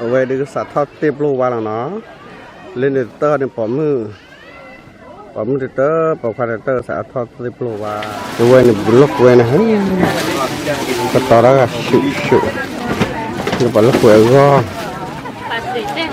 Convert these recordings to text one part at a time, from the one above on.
အဝဲဒုးကစးထီၣ်သ့ၣ်ပျိၢ်ဝါလီၤနီၤ, လၢန့ၣ်တတၢၢ်န့ၣ်ပိာ်မုၣ်, ပိာ်မုၣ်တတၢၢ် ပိာ်ခွါတတၢၢ်ကစးထီၣ်သ့ၣ်ပျိၢ်ဝါ, အဝဲန့ၣ်ပလီၢ်ကွဲန့ၣ်, ကတီၤတၢ်ဂၤဆူၣ်ဆူၣ်, လၢပှၤလီၢ်ကွဲအဂီၢ် ပသုကီကီၢ်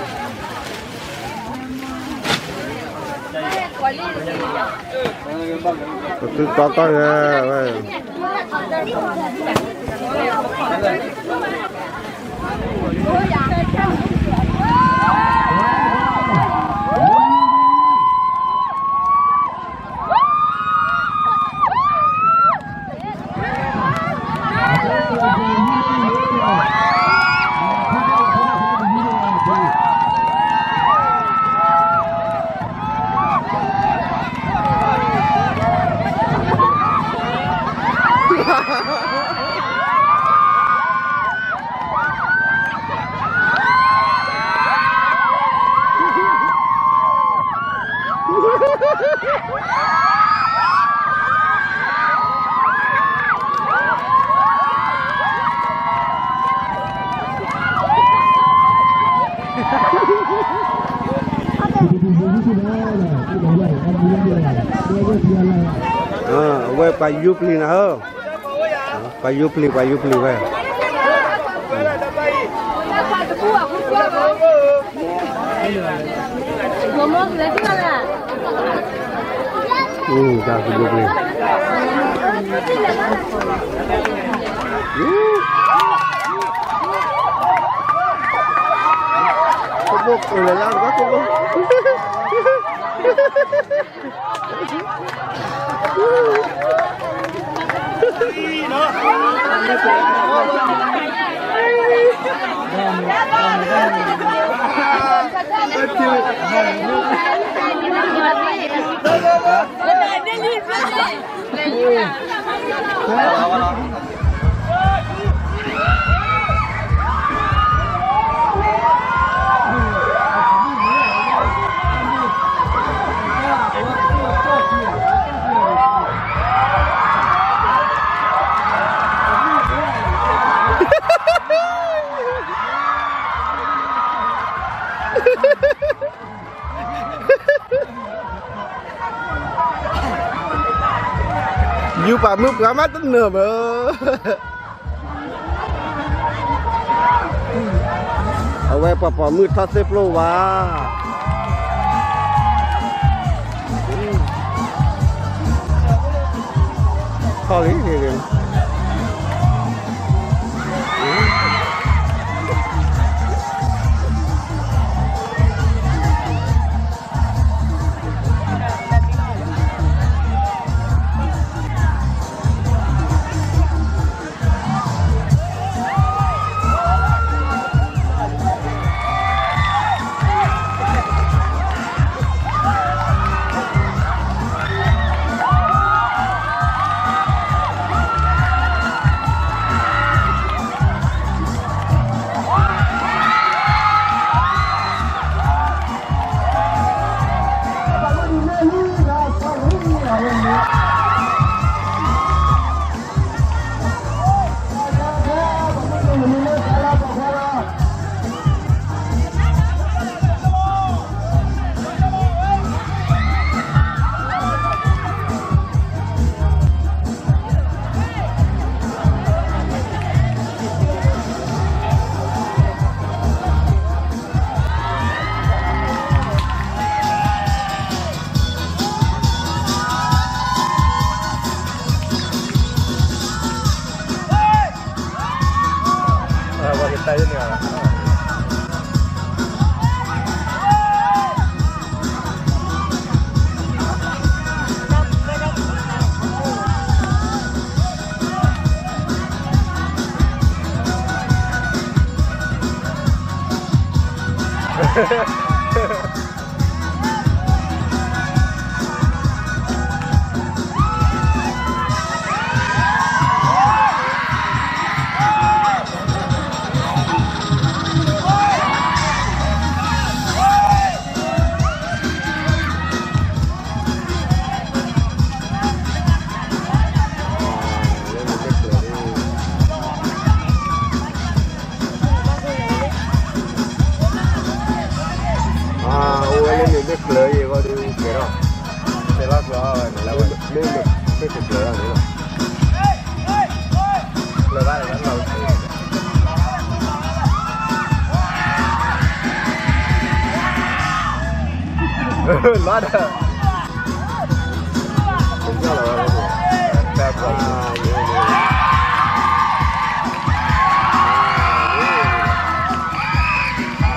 ဝဲ, အဝဲပှၤယူပျံၤနၤဧၢ, ပှၤယူပျံၤ ပှၤယူပျံၤဝဲ, တၢ်ယူပျံၤ, ခိၣ်ဘိၣ်လၢလၢ်တဘၣ်ခိၣ်ဘိၣ် ယူပာ်မုၣ်ပှၤမးတနၢၤ မ့ၢ်, အဝဲပှၤပိာ်မုၣ်ထီၣ်သ့ၣ်ပျိၢ်ဝါ, ထီၣ်လံ, မ့ၢ်ကျၢၤအံၤအဂီၢ်ဒုးကဲထီၣ်, တဲလီၤကျၢၤအီၤဝဲန့ၣ်လၢဝဲ, မ့ၢ်, မ့ၢ်တကျၢၤအီၤန့ၣ်လီၤ, ကျၢၤဘၣ်လၢလီၤ, လီၤဒီး,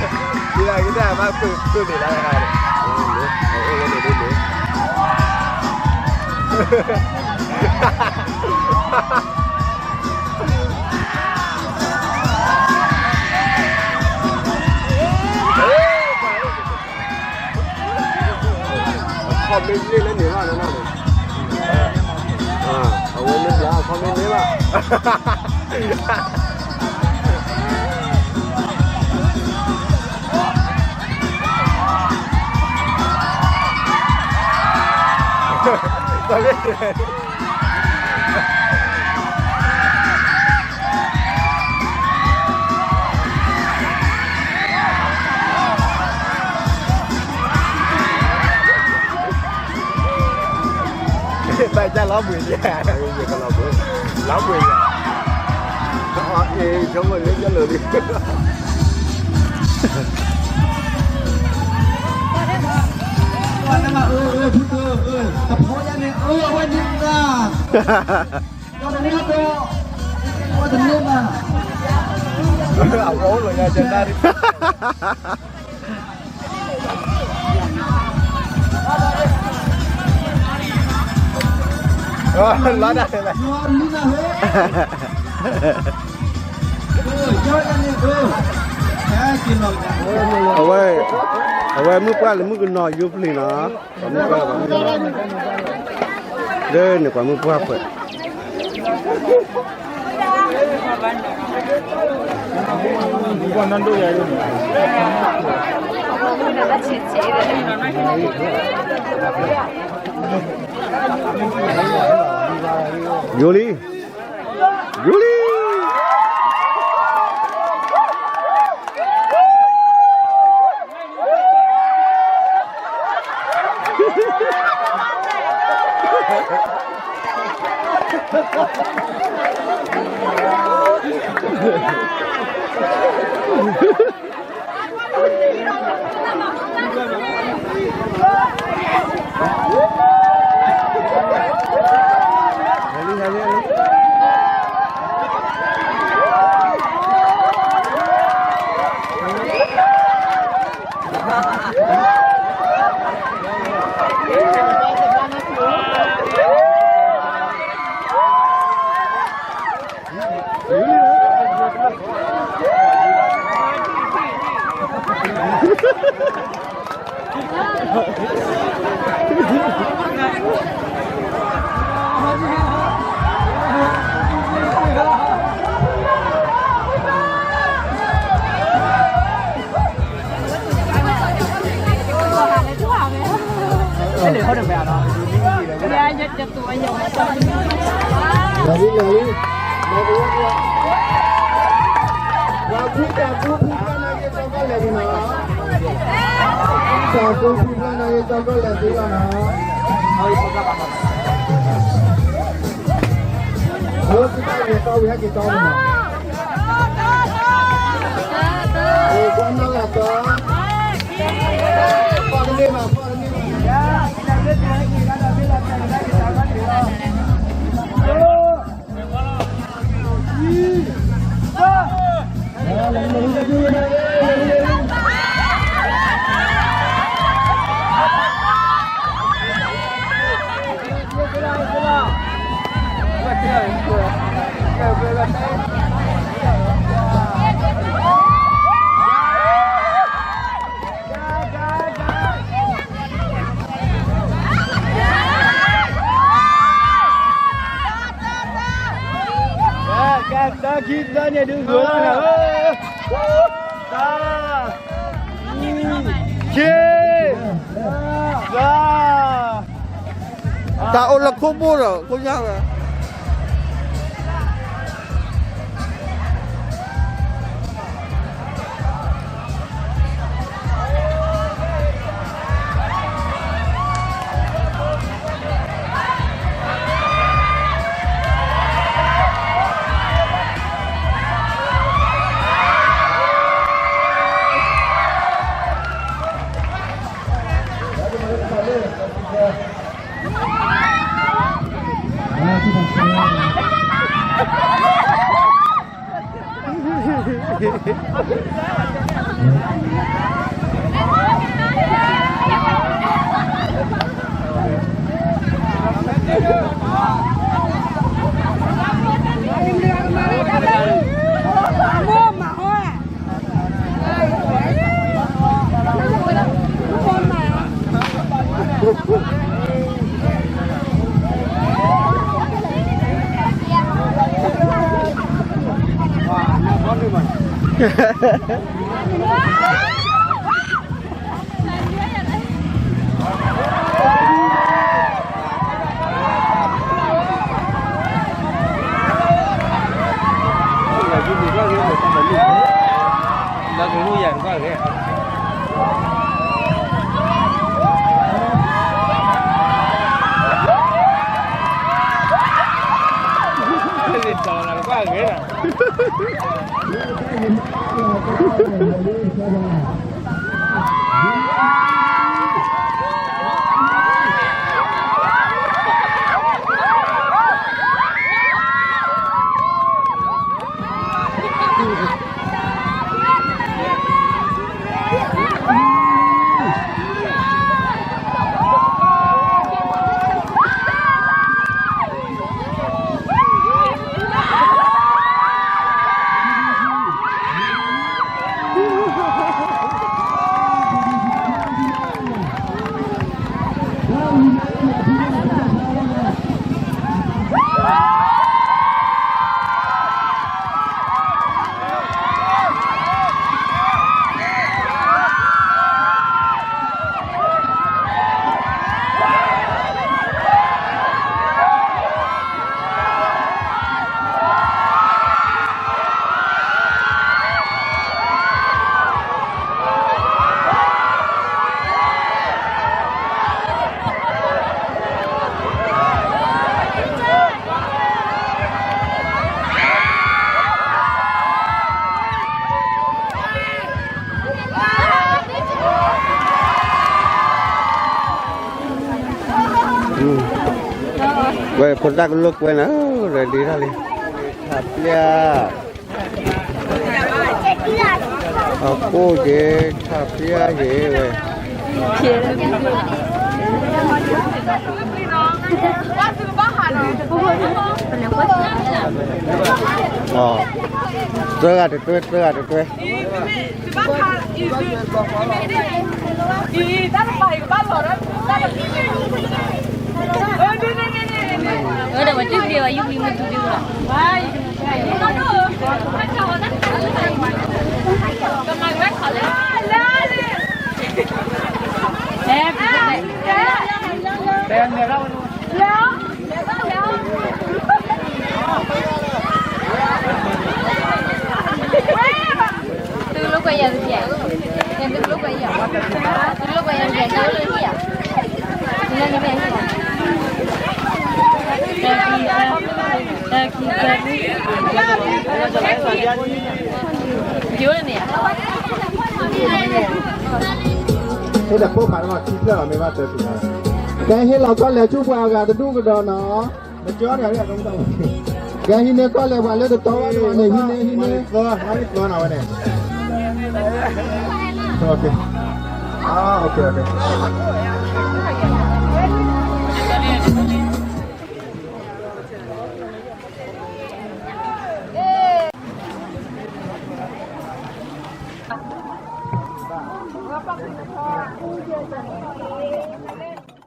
တၢ်ပှၤ ဒ်လၢကတၢ်ဘၣ်ပၢၢ်ပၢၢ်န့ၣ်လၢတခါန့ၣ်, အခီၣ်မ့ၢ်လ့ၣ်လၢန့ၣ်ဘၣ်နီၤ, အဝဲမ့ၢ်ဘျါအခီၣ်မ့ၢ်လ့ၣ်ဘၣ်. ဘၣ်တၢ်လီၤဘှံးယဲၢ်, လီၤဘှံးယဲၢ်, အ့ ဆိကမိၣ်လၢယလီၤလံ, အဖိယဲန့ၣ် အဝဲန့ၣ်, အဝဲအိၣ်လီၤညါကတၢၢ်, လီၤဒၣ်လဲၣ်, အဝဲ, အဝဲမုၢ်ပှၢ်လၢမုၢ်ကနီၤယိပျံၤနီၤ, ပှၤမုၢ်ပှၢ်, လၢန့ၣ်ပှၤမုၢ်ပှၢ်ပှဲၤ ယိလံ, ယိလံ. လီၤလံ, လီၤလံ, လီၤကဝဲ, ပှၤကူတၢ်ကူဖုဖျၢၣ်နာ်က့ၤ သီကီၢ်လဲၤန့ၣ်နီၤ, တၢ်ကူဖုဖျၢၣ်နာ်က့ၤ သီကီၢ်လဲၤသ့လီၤနီၤ, အဝဲသ့ၣ်တၢ်လဲၤသီဝံၤဟဲက့ၤသီန့ၣ်နီၤ, အဝဲကွၢ်နီၢ်ဂၤသီ, ဖီၣ်တန့ၢ်ဘၣ်, ဖီၣ်တန့ၢ်ဘၣ်. တၢ်ခံသၢန့ၣ်ဒုးဂုၤလီၤနၤဧၢ, သၢ, ခံ, သၢ, တၢ်အိၣ်လၢခိၣ်ဘိဒီး ခိၣ်ညါဝဲ. ဝဲဖိသၣ်ကလိာ်ကွဲနၤ, ဒီးဒ်တၢ်လံ, ထးပျၢ်, အကိၣ်က့ၤ, ထးပျၢ်က့ၤဝဲ, သၢဂၤတတွဲ, သၢဂၤတတွဲ. ဟ့ၣ်လီၤဖိမးနီၤ ခံဖျၢၣ်လီၤ မ့ၢ်ဘၣ်တၢ်ဖံးနီၤ, ကဲဟ့ၣ်လီၤကွၢ်လဲၤဆူပှၤအဂၤတဒူၣ်ကဒီးနီၤ, ကဲဟံးန့ၢ်ကွၢ်လဲၤပှၤလၢတတီဝဲန့ၣ် ဟံးန့ၢ် ဟံးန့ၢ်, သၢ, သၢနီၤဝဲန့ၣ်, အိၣ်,